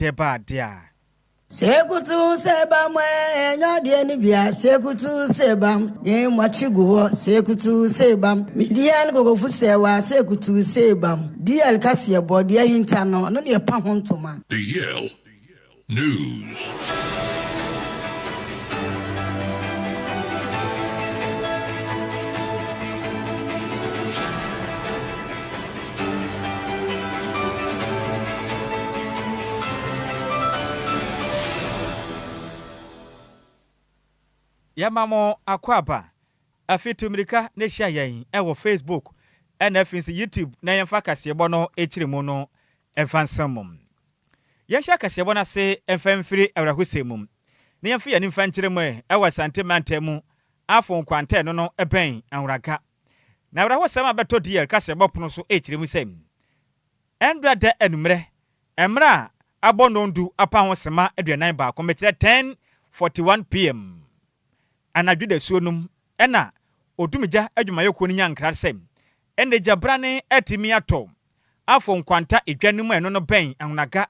Dɛbaa dea. Sekutu sebam ɛnyɛ adeɛ no bia sekutu sebam yɛn mu gu hɔ sekutu sebam midian kokofu sɛwa sekutu sebam dl kaseɛ bɔ deɛ hinta no ɔno ne ɛpa ho ntoma. The Yale News. Yɛma mo akwaaba. Afei tu mmirika na hyia yɛn ɛwɔ Facebook ɛna afei nso YouTube na yɛmfa kaseɛbɔ no akyiri mu no ɛmfa nsɛm mu. Yɛnhyɛ kaseɛbɔ no ase ɛmfa mfiri awerɛhosɛm mu na yɛmfa yɛn mfa nkyerɛ mu ɛwɔ Asante mantam mu afo nkwantɛn no ɛbɛn Anwuraga. Na awerɛhosɛm a bɛtɔ DL kaseɛbɔ pono so ɛkyerɛ mu sɛ ɛndra da anummerɛ mmerɛ a abɔ nnɔndu apa ho sema 41, mɛkyerɛ 10:41 pm anadwo dasuo nom, ɛna odumgya adwumayɛkuo no nya nkra sɛ ɛna gyabrane atumi atɔ afɔ nkwanta edwa no mu a ɛno no bɛn Ahonaga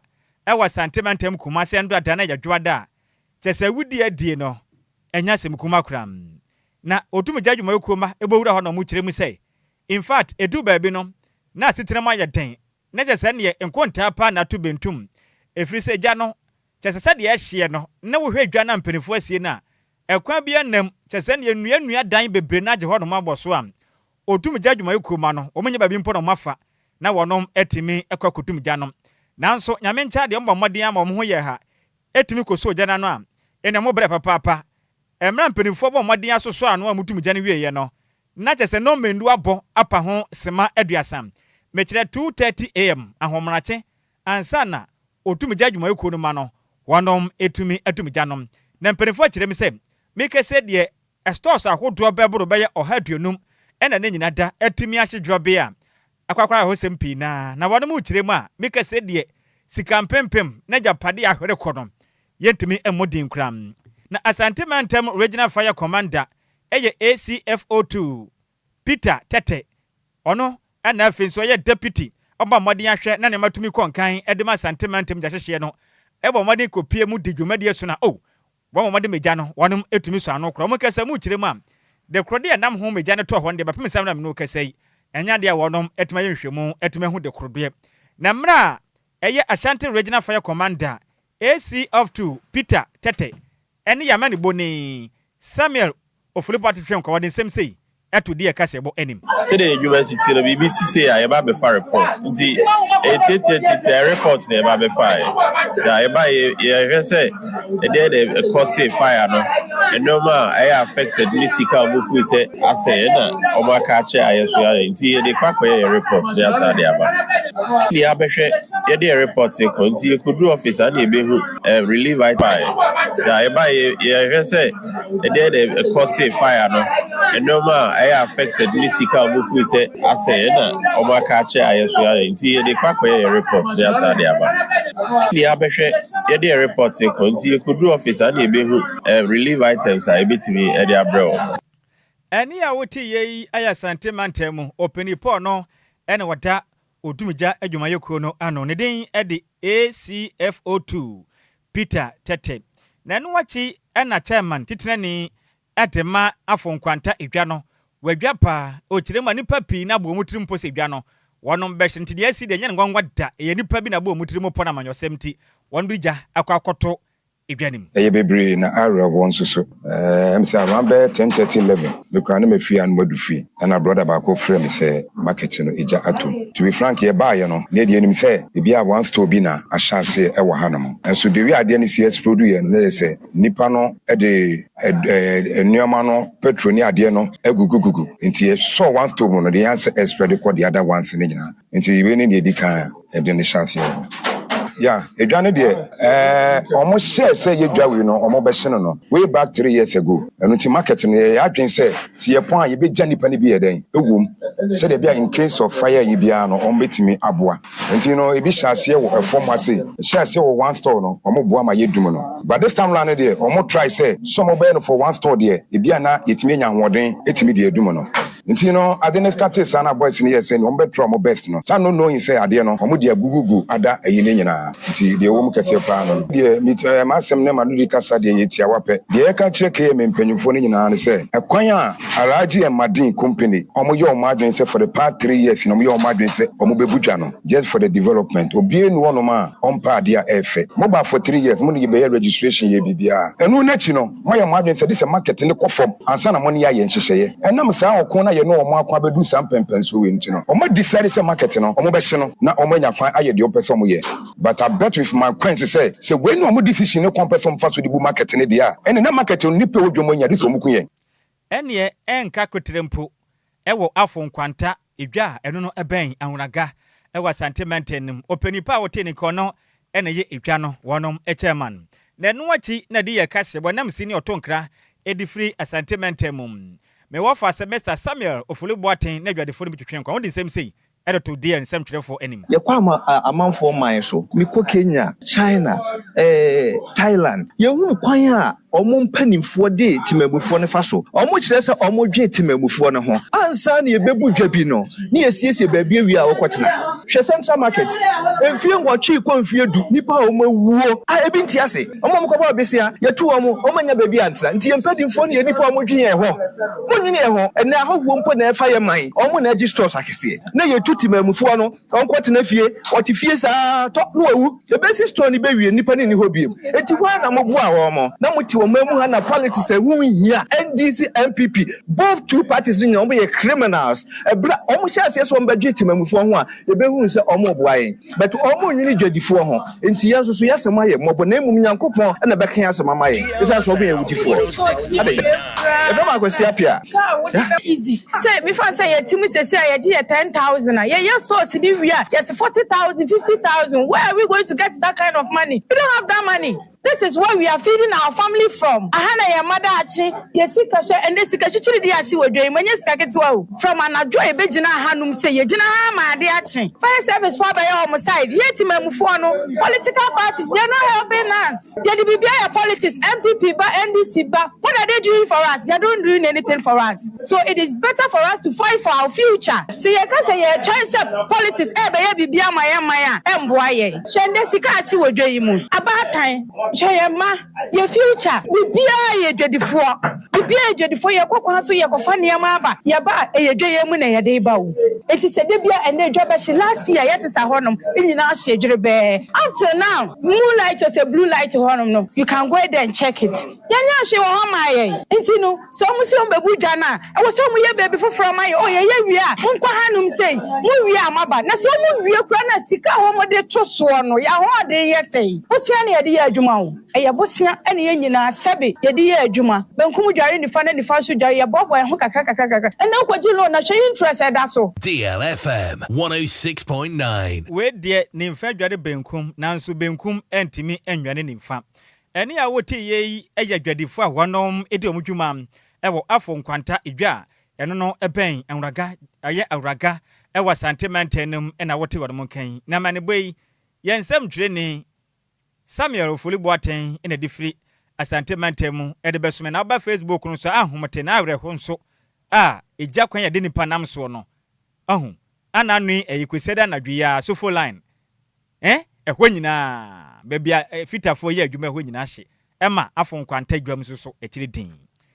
ɛwɔ Asante mantam Kumase ɛndra da na yɛdwoa da a kyɛ sɛ wudi adie no ɛnya asɛm kuma koraa. Na odumgya adwumayɛkuo ma ɛbɔwura hɔ na ɔmo kyerɛ mu sɛ in fact edu baabi no na asetena mu ayɛ den na kyɛ sɛ neɛ nkontaa paa na ato bentum, ɛfiri sɛ gya no kyɛ sɛ sɛdeɛ ɛhyeɛ no na wohwɛ dwa no a mpanimfoɔ asie no a ɛkwan bi anam kyɛ sɛ neɛ nnua nnua dan bebree no agye hɔ nom abɔ so a odum gya adwumayɛkuo ma no wɔn nyɛ baabi mpo na wɔn afa na wɔnom atumi kɔ akɔdum gya no. Nanso Nyame nkyɛn deɛ, wɔbɔ mmɔden ama wɔn ho yɛ ha etumi kɔ so gya no a ɛna mo brɛ papaapa. Mmerɛ mpanimfoɔ bɔ mmɔden asosɔ ano a mutum gya no wieɛ no na kyɛ sɛ nnɔmmendu abɔ apa ho sema 30, mekyerɛ 2:30 am ahomakye ansa na odum gya adwumayɛkuo no ma no wɔnom etumi adum gya no. Na mpanimfoɔ kyerɛ mi sɛ mekɛsɛ deɛ stores ahodoɔ bɛboro bɛyɛ 150 ɛna ne nyina da atumi ahye dwɔbe a akwakora ahosɛm pii naa. Na wɔnom kyerɛ mu a mekɛsɛ deɛ sika mpempem na gyapade ahwere kɔ no yɛntumi mmɔ din koraa. Na Asante mantam Regional Fire Commander ɛyɛ ACFO2 Peter Tete, ɔno ɛna afei nso ɔyɛ deputy ɔbɔ mmɔden ahwɛ na nneɛma tumi kɔ nkan ɛde ma Asante mantam gyahyehyeɛ no ɛbɔ mmɔden kɔpie mu di dwumadie so na o wɔn mmɔden megya no wɔnom etumi so ano korɔ. Wɔn kasa mu kyerɛ mu a de korɔ deɛ nam ho megya no tɔ hɔ no deɛ bɛpem nsɛm na mene kasa yi ɛnya deɛ wɔnom etumi ayɛ nhwɛmu etumi ahu de korodeɛ. Na mmerɛ a ɛyɛ Ashanti Regional Fire Commander ACF2 Peter Tete ɛne yamma ne boni Samuel Ofolipo atwetwe nkɔmɔ de nsɛm sei ɛto di ɛka sɛ ɛbɔ anim. Sɛdeɛ adwuma si ti no, biribi sise a yɛba abɛfa report, nti ɛtiatiatiatia report na yɛba abɛfa yɛ na yɛba yɛhwɛ sɛ ɛdeɛ na ɛkɔ se fire no, nneɛma a ɛyɛ affected ne sika a wɔn sɛ asɛ ɛna wɔn aka akyɛ a yɛso ayɛ, nti yɛde kɔ akɔyɛ yɛ report ne asa de aba ne yɛabɛhwɛ. Yɛde yɛ report kɔ, nti yɛkɔduru office a na yɛbɛhu relief item na yɛba yɛhwɛ sɛ ɛdeɛ na ɛkɔ se fire no, nneɛma a ɛyɛ affected ne sika a wɔn sɛ asɛ ɛna wɔn aka akyɛ a yɛso ayɛ, nti yɛde kɔ akɔyɛ yɛ report ne asa de aba ne yɛabɛhwɛ. Yɛde yɛ report kɔ, nti yɛkɔduru office a na yɛbɛhu relief items a yɛbɛtumi ɛde abrɛ wɔn. Ɛne a wote yɛ yi ayɛ Asante mantam mu ɔpanin Paul no ɛna wɔda odumgya adwumayɛkuo no ano, ne din ɛde ACFO2 Peter Tete. Na ɛno akyi ɛna chairman titenani ɛde ma afɔ nkwanta edwa no wadwa paa ɔkyerɛ mu a nipa pii na abɔ wɔn tirim mpo sɛ edwa no wɔnom bɛhyɛ, nti deɛ asi deɛ ɛnyɛ ne nwanwa da. Ɛyɛ nipa bi na abɔ wɔn tirim pɔ na amanyɔsɛm nti wɔn de gya akɔ akɔto edwa no mu. Ɛyɛ bebree na awerɛhoɔ nso so sɛ around bɛyɛ 10:30 11 mekura ne mafie a no madu fie ɛna brother baako frɛ me sɛ market no ɛgya atom. To be frank, yɛbaayɛ no na yɛdeɛ anim sɛ ebi a one store bi na ahyɛ ase ɛwɔ hanom, ɛnso de wi adeɛ no si explode yɛ no na yɛ sɛ nipa no de nneɛma no, petrol ne adeɛ no agugugugu, nti yɛsɔ one store mu no de yɛn sɛ explode kɔ the other ones ne nyinaa. Nti wei ne deɛ ɛdi kan a yɛde ne hyɛ aseɛ wɔ ya edwa no deɛ ɔmo hyɛɛ sɛ yɛdwa wei no ɔmo bɛhye no way back 3 years ago. Ɛno nti market no yɛyɛ adwene sɛ si yɛpɔn a yɛbɛgya nipa no bi yɛ dɛn ɛwom sɛdeɛ bi a in case of fire yi biara no ɔmo bɛtumi aboa. Nti no ebi hyɛ aseɛ wɔ ɛfɔm ase, hyɛ aseɛ wɔ one store no ɔmo boa ma yɛdum no, but this time round no deɛ ɔmo try sɛ ɔmo bɛyɛ no for one store deɛ ebi a na yɛtumi anya ahoɔden etumi deɛ edum no. Nti no ade no startee saa na boys no yɛɛ sɛ nea wɔn bɛ try wɔn best no saa no knowing sɛ adeɛ no wɔn de agugugu ada ayi no nyinaa. Nti deɛ ɛwɔ mu kɛseɛ paa no no deɛ me ɛɛ m'asɛm ne m'anodi kasa deɛ yɛ tiawa pɛ. Deɛ yɛka kyerɛ KMA mpanyinfoɔ no nyinaa ne sɛ ɛkwan a Alhaji and Madin company wɔn yɛ wɔn adwene sɛ for the past 3 years na wɔn yɛ wɔn adwene sɛ wɔn bɛbu dwa no just for the development. Obiara nni hɔnom a ɔmpɛ adeɛ a ɛyɛ fɛ. Mo baa for 3 years mo ne yɛbɛyɛ registration yɛ biribiara. Ɛno n'akyi no moayɛ mo adwene sɛ de sɛ market no kɔ fam ansa na mo ne yɛ ayɛ nhyehyɛeɛ. Ɛnam saa ɔko na yɛne wɔn ako abɛduru saa mpɛmpɛnsoɔ wei nti no, wɔn decide sɛ market no wɔn bɛhye no na wɔn anya kwan ayɛ deɛ wɔpɛ sɛ wɔn yɛ. But I bet with my coins sɛ wei ne wɔn decision ne kwan pɛ sɛ wɔn fa so de bu market no deɛ a, ɛne na market no nipa ɛwɔ dwom anya de sɛ wɔn ku yɛn. Ɛneɛ ɛnka kotere mpo ɛwɔ Afo Nkwanta edwa a ɛno no ɛbɛn Ahonaga ɛwɔ Asante mantam no mu. Ɔpanin pa a wɔte ne kɔn no ɛna ɛyɛ edwa no wɔnom chairman. Na ɛno akyi na de yɛ kase wɔnam si ne ɔto nkra ɛde firi Asante mantam mu. Mewɔ fa sɛ Mr Samuel Ofoli Boateng na adwadifoɔ no bi twetwe nkwa. Wɔde nsɛm sei ɛde to deɛ nsɛmtwerɛfoɔ anim. Yɛkɔ ama amanfoɔ man so, mekɔ Kenya, China, Thailand, yɛhunu kwan a ɔmo mpanimfoɔ de temamufoɔ no fa so. Ɔmo kyerɛ sɛ ɔmo dwe temamufoɔ no ho ansa na yɛbɛbu dwa bi no ne yɛsiesie baabi awie a wɔkɔtena. Hwɛ Central Market, mfie 8 kɔ mfie 10, nipa a ɔmo awuo a ebi nte ase. Ɔmo a ɔmo kɔbɔ abesia, yɛtu wɔn, ɔmo anya baabi antena. Nti yɛn mpanimfoɔ no yɛ nipa a ɔmo dwe yɛn ho. Mo nwene yɛn ho. Ɛnɛ ahɔhoɔ mpo na ɛfa yɛ man, ɔmo na agye stores akɛseɛ na yɛtu temamufoɔ no, ɔnkɔ fie, ɔte fie saa tɔ na wawu. Yɛbɛsi store no bɛwie, nipa no nni hɔ biem. Enti hɔ a na moboa wɔn mo na mote wɔn mu ha na politics ɛho nhia. NDC, NPP, both two parties nyinaa wɔn yɛ criminals. Ɛbrɛ wɔn hyɛ aseɛ sɛ wɔn bɛgye temamufoɔ ho a, yɛbɛhu sɛ wɔn boa yɛn, but wɔn nwene dwadifoɔ ho. Nti yɛn nso so yɛasɛm ayɛ mmɔbɔ, na mmom Nyankopɔn ɛna bɛka yɛn asɛm ama yɛn, ɛsiane sɛ wɔn yɛ awudifoɔ ade yɛfrɛ m Akwasi Apia. Easy sɛ mefa sɛ yɛte mu sɛsɛ a yɛgye yɛ 10,000 a yɛyɛ stores de wie a, yɛsɛ 40,000, 50,000. Where are we going to get that kind of money? We don't have that money. This is where we are feeding our family from. Aha na yɛn mma daakye yɛ sika hyɛ. Ɛnɛ sika kyikyiri de akyi wɔ dwa yi mu, ɛnyɛ sika ketewa o. From anadwo a yɛbɛgyina hanom sɛ yɛgyina ha ama ade akye, fire service foɔ abɛyɛ wɔn side. Yɛ temamufoɔ no, political parties, they are not helping us. Yɛde biribi ayɛ politics. NPP ba, NDC ba, what are they doing for us? They are not doing anything for us, so it is better for us to fight for our future. Sɛ yɛka sɛ yɛtwɛn sɛ politics ɛbɛyɛ biribi ama yɛn man a, ɛmboa yɛn. Hyɛ ndɛ sika ahye wɔ dwa yi mu. Abaatan hwɛ yɛn mma, yɛ future, biribiara yɛ dwadifoɔ, biribiara yɛ dwadifoɔ. Yɛkɔ kwan so yɛkɔfa nneɛma aba, yɛba a, ɛyɛ dwa yɛn mu na yɛde ba o. Eti sɛ de bia ɛnɛ dwa bɛhye, last year yɛ sisa hɔnom nyinaa hyɛ dwerebɛɛ. Up till now, moonlight sɛ blue light hɔnom no, you can go there and check it. Yɛnyɛ ahwɛ wɔ hɔ maa yɛn. Nti no sɛ ɔmo sɛ ɔmo bɛbu dwa no a, ɛwɔ sɛ ɔmo yɛ baabi foforɔ ma yɛ o. Yɛyɛ wie a, monkɔ hanom sei, mo wie a maba na sɛ ɔmo wie kora na sika a wɔn de to soɔ no, yɛ ahoɔden yɛ sɛn? Bosia na yɛde yɛ adwuma o. Ɛyɛ bosia ɛna yɛn nyinaa sɛbe yɛde yɛ adwuma. Benkum dware nifa na nifa nso dware, yɛboaboa yɛn ho kakra kakra kakra. Ɛna wokɔgye loan na hwɛ interest ɛda so. DLFM 106.9. Wei deɛ, ne mfa dware benkum nanso benkum ntumi nnwane ne mfa. Ɛne a wote yɛ yi yɛ adwadifo a wɔnom di wɔn dwuma ɛwɔ Afo Nkwanta edwa a ɛno no ɛbɛn Awuraga, ɛyɛ Awuraga ɛwɔ Asante mantam no mu ɛna wote wɔn nkan. Na amanebɔ yi, yɛn nsɛm twerɛni Samuel Ofoli Boateng ɛna de firi Asante mantam mu ɛde bɛsomɛ. Na aba Facebook no so ahomete na awerɛho nso a egya kwan yɛde nipa nam soɔ no ahu ana ano yi ɛyɛ Kwasiada anadwo yi a Sofo Line ɛhɔ nyinaa, baabi a fitafoɔ yɛ adwuma, ɛhɔ nyinaa hye. Ɛma Afo Nkwanta dwam nso so akyiri din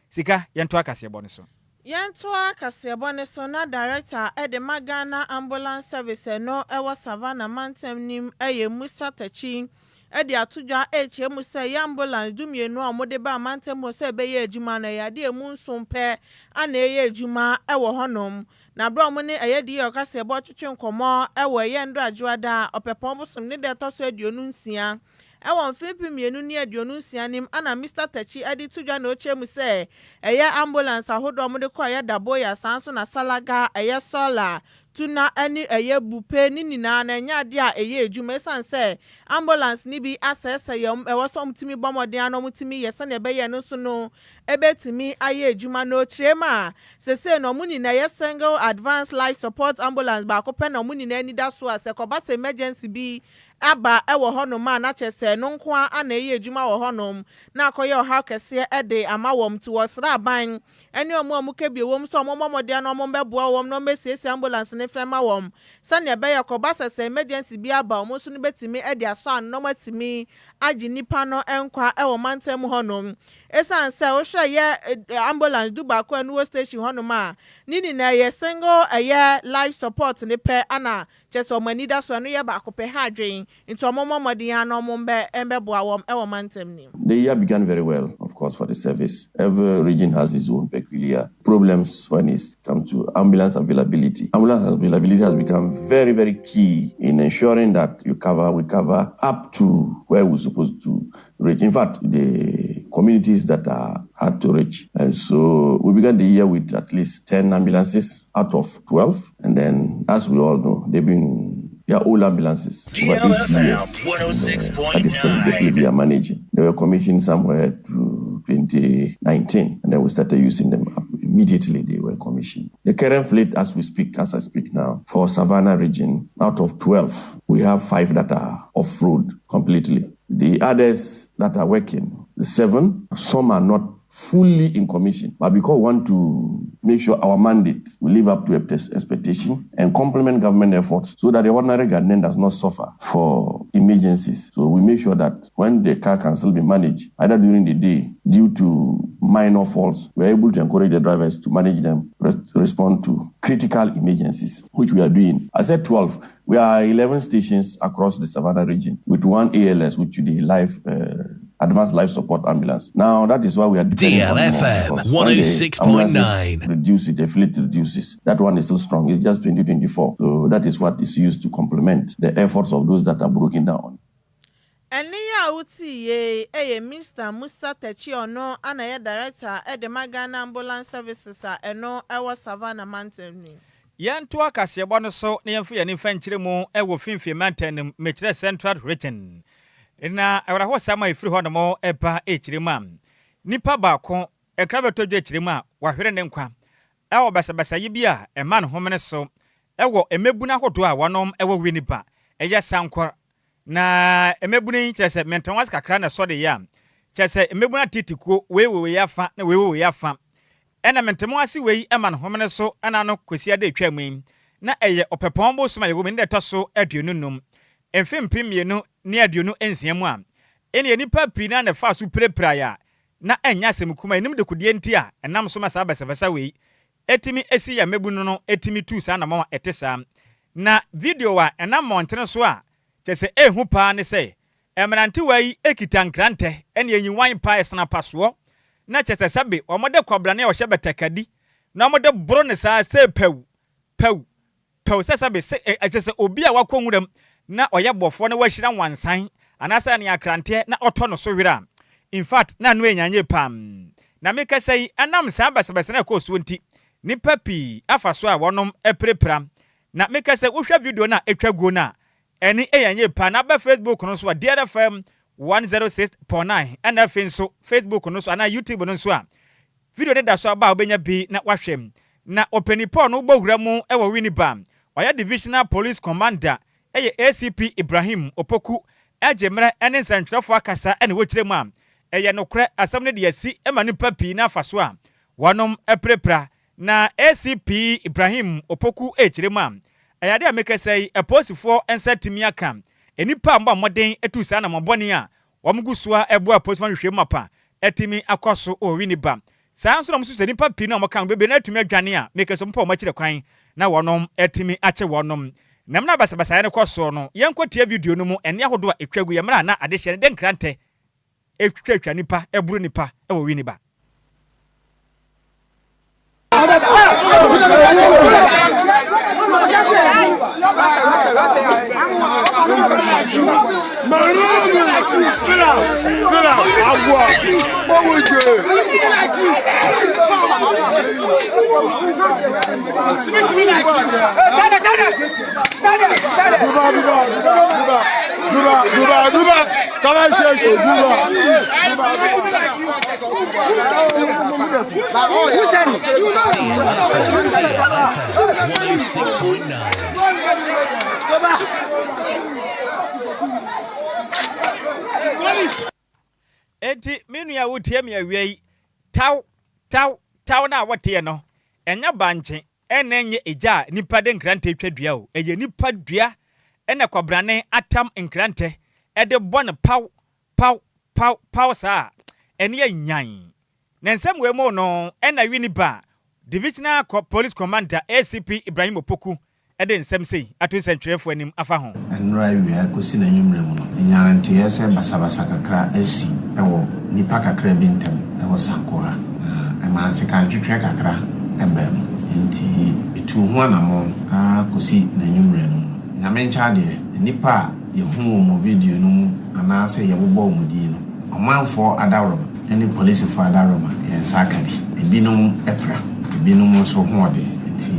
sika. Yɛnto akaseɛbɔ no so. Yɛntoa kaseɛbɔ ne so na director ɛde ma Ghana Ambulance Service no ɛwɔ Savannah mantam nim ɛyɛ Musa Takyi ɛde ato dwa ɛrekyerɛ mu sɛ yɛ ambulance 12 a wɔde ba mantam hɔ sɛ ɛbɛyɛ adwuma no, ɛyɛ adeɛ emu 7 pɛ ana ɛyɛ adwuma ɛwɔ hɔnom. Na abere a wɔn ne ɛyɛ deɛ ɔkaseɛbɔ twetwe nkɔmɔ ɛwɔ ɛyɛ ndradwoada Ɔpɛpɔn bosom ne deɛ ɛtɔ so 26 ɛwɔ mfe 2026 nim ana Mr Takyi ɛde to dwa na ɔkyerɛ mu sɛ ɛyɛ ambulance ahodoɔ a wɔde kɔ ɛyɛ Daboya, saa nso na Salaga, ɛyɛ Sawla, Tuna ɛne ɛyɛ Bupe ne nyinaa na ɛnyɛ adeɛ a ɛyɛ adwuma, ɛsiane sɛ ambulance ne bi asɛesɛ yɛ. Ɛwɔ sɛ ɔmotumi bɔ mmɔden ano ɔmotumi yɛ sɛnea ɛbɛyɛ no nso no ɛbɛtumi ayɛ adwuma. Na ɔkyerɛ mu a sesei na ɔmo nyinaa yɛ single advanced life support ambulance baako pɛ na ɔmo nyinaa ani da so a sɛ kɔba sɛ emergency bi. aba wɔ hɔnom a na kyerɛ sɛ ɛno nko ara na ɛyɛ adwuma wɔ hɔnom na akɔyɛ ɔhaw kɛseɛ de ama wɔn nti wɔsrɛ aban ne wɔn a wɔka bi wom sɛ wɔmmɔ mmɔden na wɔmmɛboa wɔn na wɔmmɛsiesie ambulance no fɛ ma wɔn sɛnea ɛbɛyɛ kɔba sɛ sɛ emergency bi aba wɔn nso no bɛtumi de asɔ ano na wɔatumi agye nnipa no nkwa wɔ mantam hɔnom. Esiane sɛ wohwɛ yɛ ambulance 11 a ɛno wɔ station hɔnom a, ne nyinaa yɛ single ɛyɛ life support ne pɛ ana kyerɛ sɛ wɔn ani da so ɛno yɛ baako pɛ ha adwen nti wɔn mmɔ mmɔden ara na wɔn mbɛ mbɛboa wɔn wɔ mantam nim. The year began very well, of course, for the service. Every region has its own peculiar problems when it comes to ambulance availability. Ambulance availability has become very, very key in ensuring that you cover, we cover up to where we're supposed to reach. In fact, the communities that are hard to reach. And so we began the year with at least 10 ambulances out of 12. And then, as we all know, they've been they are old ambulances. Over 80 years. And, at the stage, definitely are managing. They were commissioned somewhere to 2019, and then we started using them up immediately they were commissioned. The current fleet, as we speak, as I speak now, for Savannah region, out of 12, we have 5 that are off-road completely. The others that are working, the 7, some are not fully in commission, but because we want to make sure our mandate will live up to expectation and complement government efforts so that the ordinary Ghanaian does not suffer for emergencies. So we make sure that when the car can still be managed, either during the day due to minor faults, we are able to encourage the drivers to manage them, respond to critical emergencies, which we are doing. I said 12. We are 11 stations across the Savannah region with one ALS, which is the life, Advanced Life Support Ambulance. Now, that is why we are depending on more, DLFM because when the 106.9. ambulances reduce it, the fleet reduces. That one is still strong. It's just 2024. So that is what is used to complement the efforts of those that are broken down. Ɛne yi a wote yie ɛyɛ Mr Musa Takyi, ɔno ana yɛ director ɛde ma Ghana Ambulance Services a ɛno ɛwɔ Savannah mantam ni. Yɛnto akaseɛbɔ no so na yɛmfa yɛn nifa nkyerɛ mu ɛwɔ Finfin mantam no mu, mekyerɛ Central Region, na awerɛhosɛm a ɛfiri hɔ nom ɛba ɛkyerɛ mu a nipa baako ɛkra bɛtɔ dwa akyerɛ mu a wahwere ne nkwa ɛwɔ basabasayɛ bi a ɛma ne homene so ɛwɔ mmabunu ahodoɔ a wɔnom ɛwɔ Winneba, ɛyɛ Sankor. Na mmabunu yi kyerɛ sɛ mɛntɛnwase kakra na ɛsɔ de yɛ a kyerɛ sɛ mmabunu atetekuo wei wɔ wei afa na wei wɔ wei afa, ɛna mɛntɛnwase wei ɛma ne homene so ɛna no kwasi ada atwa mu yi na ɛyɛ Ɔpɛpɔn bosom a yɛwɔ mu ne deɛ ɛtɔ so 25, mfe 2026 mu a ɛne nnipa pii na na ɛfa so pirapiraeɛ a na ɛnyɛ asɛm kuma anim de kodeɛ nti a ɛnam so ma saa basabasa wei ɛtumi esi yɛ mmabunu no ɛtumi tu saa namɔ a ɛte saa. Na video a ɛnam mmɔntene so a kyerɛ sɛ ɛhu paa ne sɛ mmerantewa yi ekita nkrantɛ ɛne enyiwan paa ɛsena pasoɔ na kyerɛ sɛ sɛbe wɔde kɔbrane a ɔhyɛ bɛtɛkadi na wɔde boro ne saa sɛ pɛw pɛw pɛw sɛ sɛbe sɛ ɛkyerɛ sɛ obi a wakɔ nwuram na ɔyɛ bɔfoɔ na wahyira wansan anaasɛ ne akranteɛ na ɔtɔ no so werɛ a, in fact, na ano enyanye pam. Na mekasa yi, ɛnam saa basabasa na ɛkɔɔ soɔ nti nipa pii afa so a wɔnom apirapira. Na mekasa, wohwɛ video no a ɛtwa guo no a ɛne ɛyɛ pa na aba Facebook no so a DRFM 106.9, ɛna afei nso Facebook no so anaa YouTube no nso a video no da so aba a wobɛnya bi na wahwɛ. Na ɔpani paul no wobɔ wura mu ɛwɔ Winneba, ɔyɛ divisional police commander, ɛyɛ ACP Ibrahim Opoku, ɛgye mmerɛ ɛne nsɛntwerɛfoɔ akasa ɛne wɔkyerɛ mu a ɛyɛ nokorɛ asɛm no de asi ma nipa pii no afa so a wɔnom apirapira. Na ACP Ibrahim Opoku ɛkyerɛ mu a ɛyɛ ade a mekasa yi, apolisifoɔ nsa tumi aka nnipa a mbɔ mmɔden atu saa namɔbɔne a wɔn gu so a ɛboa apolisifoɔ nhwehwɛ mu apa ɛtumi akɔ so wɔ Winneba. Saa nso na wɔn nso sɛ nnipa pii no a wɔka ho bebree no atumi adwane a mekasa mpo a wɔn akyerɛ kwan na wɔnom atumi akye wɔnom. Nam na basabasayɛ no kɔ soɔ no, yɛnkɔ tie video no mu ɛne ahodoɔ a ɛtwa gu yɛ mmerɛ a na adehyɛ no de nkrantɛ ɛtwitwatwa nipa, ɛboro nipa ɛwɔ Winneba. DLFM, DLFM 106.9. Enti me nua a wotie me awia yi, taw, taw, taw no a woteɛ no, ɛnyɛ bankye ɛna ɛnyɛ egya a nnipa de nkrantɛ twa dua o, ɛyɛ nnipa dua ɛna kwabrane atam nkrantɛ de bɔ no paw, paw, paw, paw saa a, ɛne yɛ nyan. Na nsɛm wei mu no ɛna Winneba Divisional Police Commander ACP Ibrahim Opoku de nsɛm sei ato nsɛntwerɛfoɔ anim afa ho. Nnora awia kɔsi n'anwummerɛ mu no, yɛnyaa nteeɛ sɛ basabasa kakra asi wɔ nnipa kakra bi ntam wɔ Sanko ha, na ɛmaa nsekantwetweɛ kakra baa mu. Enti yɛtuu ho anammɔn ara kɔsi n'anwummerɛ no mu no. Nyame nkyɛ adeɛ, nnipa a yɛhuu wɔn wɔ video no mu anaasɛ yɛbobɔɔ wɔn din no, ɔmanfoɔ adaworoma ne polisifoɔ adaworoma, yɛn nsa aka bi. Ebinom apira, ebinom nso ho ɔden. Enti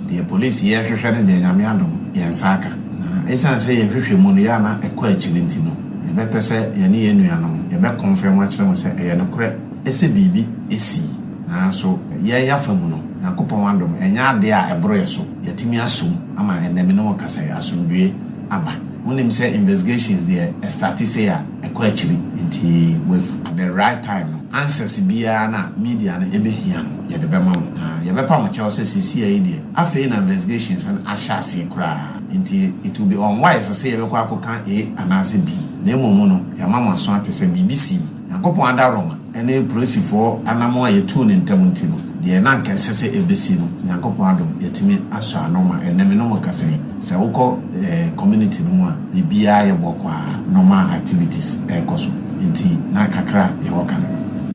deɛ polisi yɛrehwehwɛ no deɛ, Nyame adom, yɛn nsa aka. Na esiane sɛ yɛn nhwehwɛmu no yɛ a na ɛkɔ akyiri nti no, yɛbɛpɛ sɛ yɛne yɛn nuanom yɛbɛkɔnfɛm akyerɛ mo sɛ ɛyɛ nokorɛ sɛ biribi sii. Nanso yɛn afa mu no, Nyankopɔn adom, ɛnyɛ adeɛ a ɛboro yɛn so. Yɛatumi aso mu ama ɛnnɛ me ne mo rekasa yi, asomdwoeɛ aba. Monim sɛ investigations deɛ ɛstarte sei a, ɛkɔ akyiri. Nti with at the right time no, answers biara no a media no ɛbɛhia no, yɛde bɛma mo. Na yɛbɛpa mo kyɛw sɛ seesei yi deɛ, afei na investigations no ahyɛ aseɛ koraa. Nti it will be unwise sɛ yɛbɛkɔ akɔka A anaasɛ B. Na mmom no, yɛama mo aso ate sɛ biribi sii. Nyankopɔn adaworoma ne polisifoɔ anamɔn a yɛtuu no ntɛm nti no, deɛ na anka ɛsɛ sɛ ɛbɛsi no, Nyankopɔn adom, yɛatumi asɔ ano ma ɛnnɛ me ne mo rekasa yi, sɛ wokɔ community no mu a, biribiara yɛ bɔkɔɔ a, normal activities rekɔ so. Nti na kakra a yɛwɔ ka no.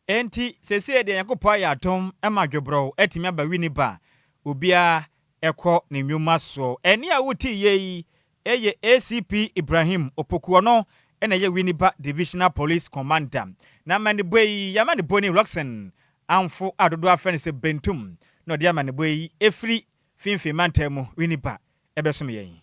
Enti seesei deɛ Nyankopɔn ayɛ adom ma dwobrɔw atumi aba Winneba a obiara kɔ ne nnwuma soɔ. Ɛnne a woteeɛ yi yɛ ACP Ibrahim Opoku, ɔno na ɛyɛ Winneba Divisional Police Commander. Na amanebɔ yi, yɛamanebɔ ni Rockson Amfo a dodoɔ afrɛ no sɛ Bentum na ɔde amanebɔ yi firi Finfin mantam mu Winneba bɛsom yɛn.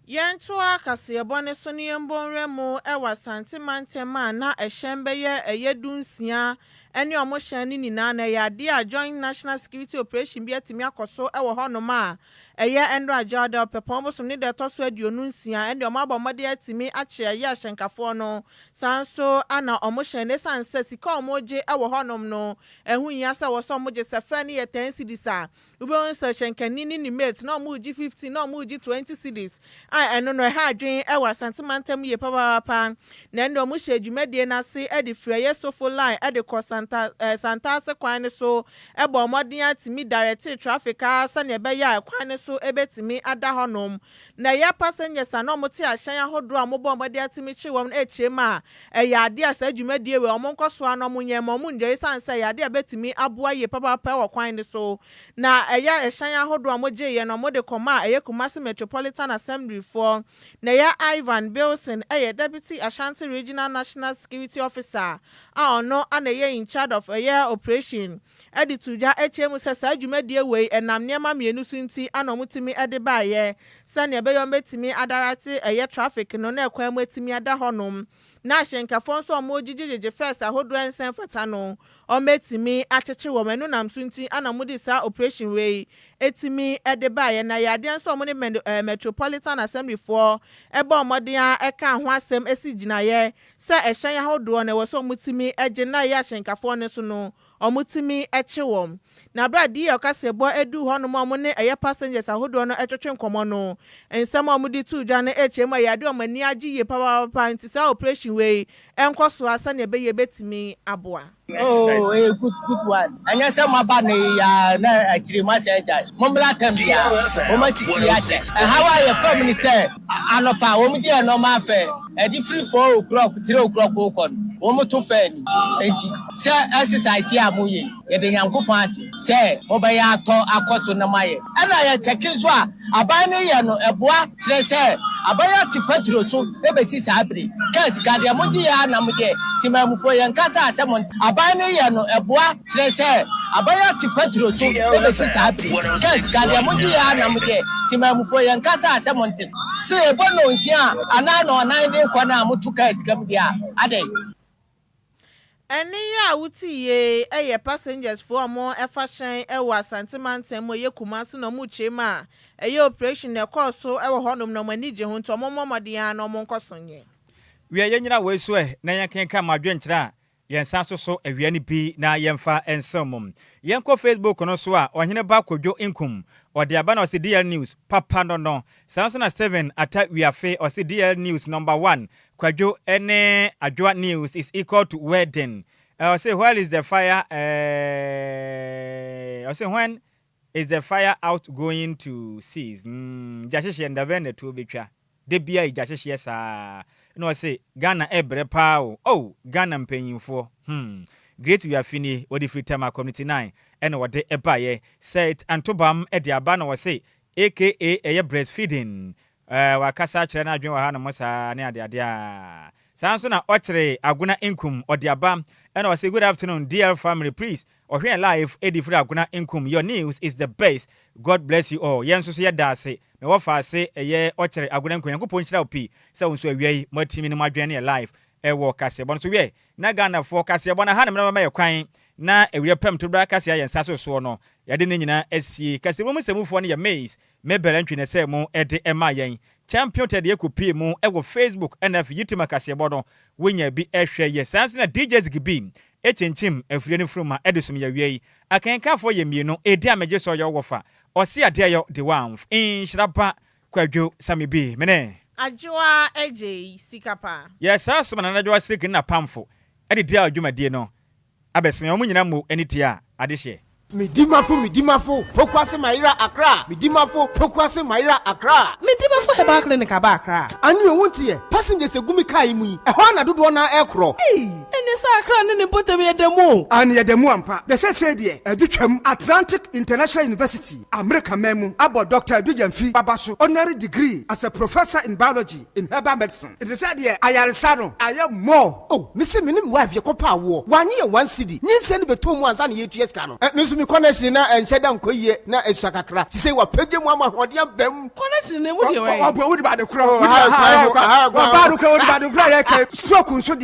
Yɛntoa kaseɛbɔ no so na yɛmbɔ nwura mu wɔ Asante mantam a na ɛhyɛn bɛyɛ ɛyɛ dunsia ne wɔn hyɛn no nyinaa na ɛyɛ adeɛ a Joint National Security Operation bi atumi akɔ so wɔ hɔnom a ɛyɛ Ɛnora Dwoada Ɔpɛpɔn bosom ne da ɛtɔ so 26 ɛnde wɔn abɔ mmɔden atumi akye ɛyɛ ahyɛnkafoɔ no saa nso na wɔn hyɛn no ɛsiane sɛ sika a wɔregye wɔ hɔnom no ɛho nhia sɛ wɔ sɛ wɔgye sɛ fɛ no yɛ 10 cedis a Wobɛhu sɛ hyɛnkani ne ne mate na wɔregye 15 na wɔregye 20 cedis a ɛno no ɛha adwene wɔ Asante mantam yie papaapa. Na ɛnde wɔhyɛɛ dwumadie no ase de firi ɛyɛ Sofo line de kɔ Santa eh, Santase kwan no so bɔɔ mmɔden atumi directee traffic ara sɛdeɛ ɛbɛyɛ a kwan no so bɛtumi ada hɔnom. Na ɛyɛ passengers a na wɔte ahyɛn ahodoɔ a wɔbɔɔ mmɔden atumi kye wɔn akyire mu a ɛyɛ adeɛ a saa dwumadie wei wɔn nkɔ so ara na wɔnyɛ mma wɔn nnyae ɛsiane sɛ ɛyɛ adeɛ a ɛbɛtumi aboa yie papaapa wɔ kwan no so. Na ɛyɛ ɛhyɛn ahodoɔ a wɔgyeeɛ no wɔde kɔmaa ɛyɛ Kumasi Metropolitan Assembly foɔ. Na ɛyɛ Ivan Bilson ɛyɛ Deputy Ashanti Regional National Security Officer a ɔno na ɛyɛ in charge of ɛyɛ operation de too dwa kyerɛ mu sɛ saa dwumadie wei ɛnam nneɛma mmienu so nti na wɔtumi de baeɛ, sɛdeɛ ɛbɛyɛ wɔbɛtumi adarate ɛyɛ traffic no na ɛkwan mu atumi ada hɔnom, na ahyɛnkafoɔ nso a wɔregyegyegyegye fares ahodoɔ a ɛnsɛ mfata no wɔbɛtumi akyekye wɔn, ɛno nam so nti na wɔde saa operation wei tumi de baeɛ. Na ɛyɛ adeɛ nso a wɔne Metropolitan Assembly foɔ bɔɔ mmɔden ara kaa ho asɛm si gyinaeɛ sɛ ɛhyɛn ahodoɔ no ɛwɔ sɛ wɔtumi gye na ɛyɛ ahyɛnkafoɔ no nso no wɔtumi kye wɔn. Na berɛ a DL kaseɛbɔ duu hɔnom a wɔne ɛyɛ passengers ahodoɔ no twetwe nkɔmmɔ no, nsɛm a wɔde too dwa no kyerɛ mu a ɛyɛ adeɛ a wɔn ani agye yie papaapa nti saa operation wei nkɔ so ara sɛdeɛ ɛbɛyɛ ɛbɛtumi aboa. Oh ɛyɛ good good one ɛnyɛ sɛ moaba nnɛ yi aa na akyire moasan agyae mommra tam biara moma sisi akyɛ ɛhaw a yɛfa mu ne sɛ anɔpa wɔn gye yɛn nɔɔma afɛ ɛde firi 4 o'clock 3 o'clock rekɔ no wɔn to fɛ ni enti Sɛ exercise yi a moyɛ yi, yɛda Nyankopɔn ase sɛ mobɛyɛ atɔ akɔ so na moayɛ. Ɛna yɛ kyɛke nso a aban no yɛ no ɛboa kyerɛ sɛ aban ate patro so bɛsi saa bere yi. Kaa sika deɛ mogye yɛ ara na modeɛ temanmufoɔ yɛn kasa a sɛ monte. Aban no yɛ no ɛboa kyerɛ sɛ aban ate patro so bɛsi saa bere yi. Kaa sika deɛ mogye yɛ ara na modeɛ temanmufoɔ yɛn kasa a sɛ monte. Se ɛbɔ nɔnsia anaa nɔnan de rekɔ no a moto kaa sika mu deɛ a adɛn? Ɛnne yi a wote yie yɛ passengers foɔ a wɔn ɛfa hyɛn wɔ Asante mantam mu ɛyɛ Kumasi na wɔn rekyerɛ mu a ɛyɛ operation na ɛkɔɔ so wɔ hɔ nom na wɔn ani gye ho nti wɔn mmɔ mmɔden ara na wɔn nkɔ so nyɛ. Wia yɛnyina wei so ɛ na yɛnkenkan mo adwenkyerɛ a yɛnsan so so awia no bi na yɛmfa nsɛm mu. Yɛnkɔ Facebook no so a, Ɔhene Ba Kwadwo Nkum ɔde aba na ɔse DL News papa no. Saa nso na Stephen Ata Wiafe ɔse DL News number one, Kwadwo ne Adwoa News is equal to wedding. Ɔse where is the fire, ɔse when is the fire out going to cease? Gya hyehyeɛ no dabɛn na tuo bɛtwa? Da biara gya hyehyeɛ saa. Na ɔse Ghana ɛbrɛ paa o. Oh, Ghana mpanyinfoɔ. Great Wiafe nie, wɔde firi Tema Community 9 ɛna wɔde ɛbaeɛ. Seth Antobam ɛde aba na wɔse aka ɛyɛ breastfeeding. Wakasa akyerɛ n'adwene wɔ ha nom saa ne adeade a. Saa nso na ɔkyerɛ Agona Nkum ɔde aba ɛna ɔse good afternoon DL family, please ɔhwɛ live ɛdi firi Agona Nkum, your news is the best, God bless you all. Yɛn nso so yɛda ase na wɔfa ase ɛyɛ ɔkyerɛ Agona Nkum, Nyankopɔn nhyira wo pii sɛ wo nso awia yi moatimi no mo adwene ne yɛ live ɛwɔ kaseɛbɔ no so. Wiɛ na Ghanafoɔ, kaseɛbɔ no ha ne mmerɛ mɛma yɛ kwan na awia pɛm to bra kaseɛ yɛn nsa so soɔ no, yɛde ne nyinaa asie. Kaseɛbɔ mu nsɛmufoɔ no yɛ maize mebɛrɛ ntwi ne sɛ mo ɛde ɛma yɛn Champion Tɛde ɛkɔpie mu ɛwɔ Facebook ɛna afei YouTube kaseɛbɔ no wonya bi ɛhwɛ yɛ. Saa nso na DJ Zigibi ɛkyinkyim afidie no furuma ɛde som yɛ. Wie yi akenkanfoɔ yɛ mmienu ɛdi a megye sɛ ɔyɛ wɔfa ɔse adeɛ yɛ de wamf nhyira ba Kwadwo Sami bi mene Adwoa Agye Sika Pa. Yɛ saa soma Nanadwoa Siriki ne napamfo ɛde di a dwumadie no abɛsɛm wɔn nyinaa mu ani tie a adehyeɛ. Medimafo, Medimafo, Pokuase Mayera Accra. Medimafo, Pokuase Mayera Accra. Medimafo Herbal Clinic aba Accra. Ane owu nteɛ, passengers egu mi kaa yi mu yi, ɛhɔ ana dodoɔ na ɛkorɔ. Ei, ɛne sɛ Accra ne ne mpɔtam yɛ da mu o. Ane yɛda mu ampa. Na sɛsɛ deɛ ɛde twam Atlantic International University, America man mu, abɔ Dr Adu Gyamfi baba so honorary degree as a professor in biology in herbal medicine. Nti sɛ deɛ ayaresa no ayɛ more. Oh, mese me ne me wife yɛkɔpa awoɔ, wanye yɛ 1 cedi. Nyinsɛn no bɛtɔ mu ansa na yɛtua sika no. Me nso me connection na ɛnhyɛ da nkɔ yie na ɛsua kakra te sɛ wapagye mu ama ahoɔden aba mu. Connection na emu deɛ wɔyɛ. Ɔbɔ wode baade korɔ, ɔbaa do korɔ, wode baade korɔ yɛ kɛ stroke nso deɛ.